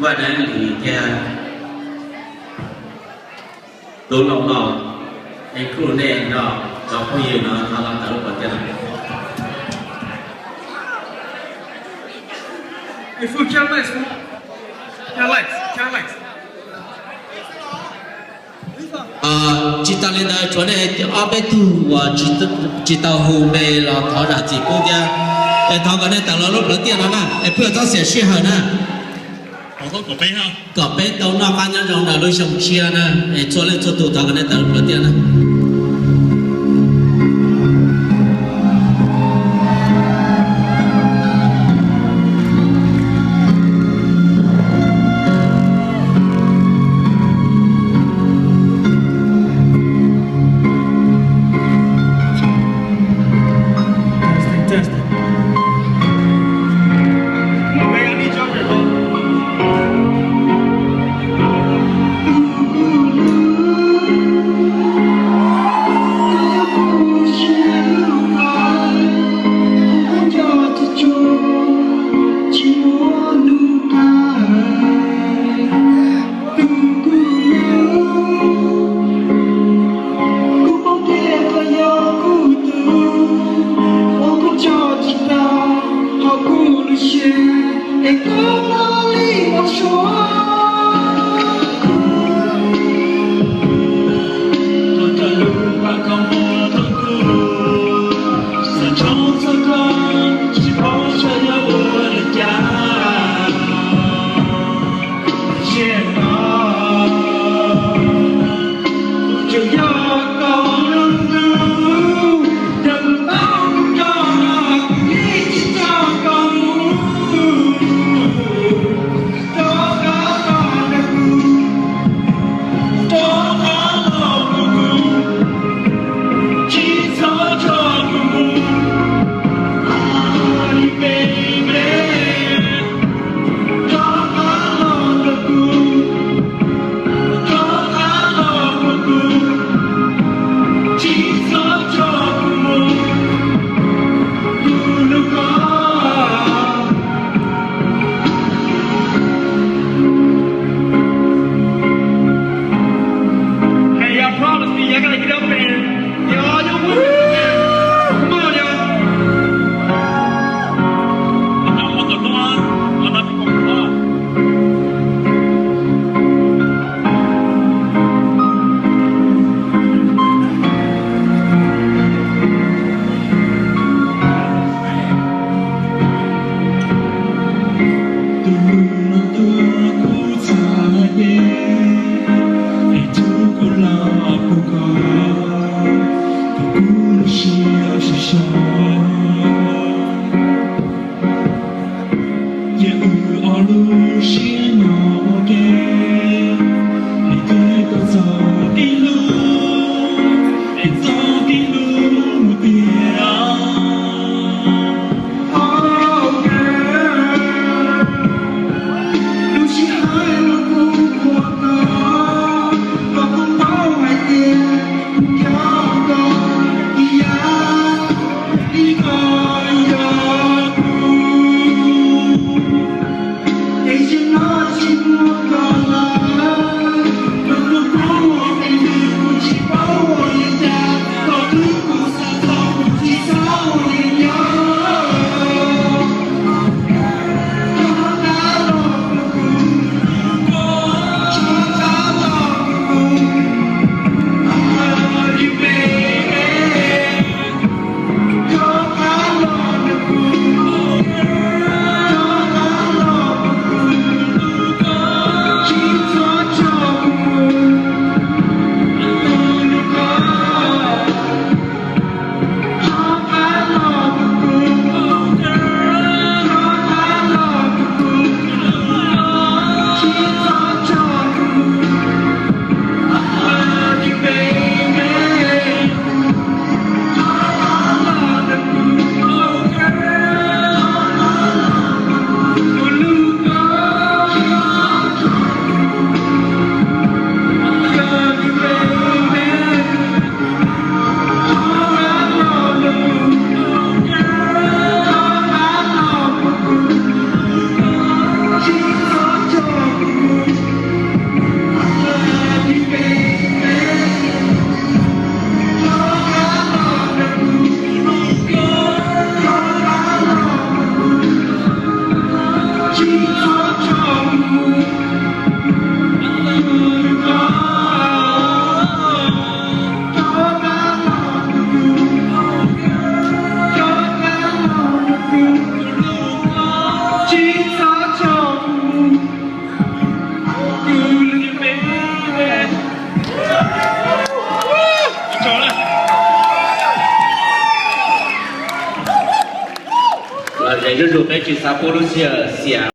Vaj Dab Lis thiab Tub Lauj Lauj, es kuj nej nrog cov phooj ywg no thov los tawm lub plawv tiaj no. Tsis tas li ntawd, tshuav nej ob peb tug uas tsis tau hu npe los thov zam txim pub thiab. Es thov kom nej tawm los lub plawv tiaj no na, es pheej txhob xiam sij hawm na. Kom peb tau noj qab nyob zoo ntawm lub xyoo tshiab na, es txhua leej txhua tus thov kom nej tawm lub plawv tiaj na. Hey, y'all promised me y'all gotta get up there. Y'all, y'all with me? Come on, y'all. Tus hluas no tuaj kuv txhais tes, es tus kuv los puag koj, kuv lub siab sib so. Cia wb ob lub siab no ua ke, es cia koj txoj kev hlub, es txoj kev hlub mus tiag. Lub sij hawm no kuv qhuas koj, koj kuj paub hais tias kuv nco koj ib yam li koj nco kuv. Es Zuj zus peb tsis xav pub lub sij hawm xiam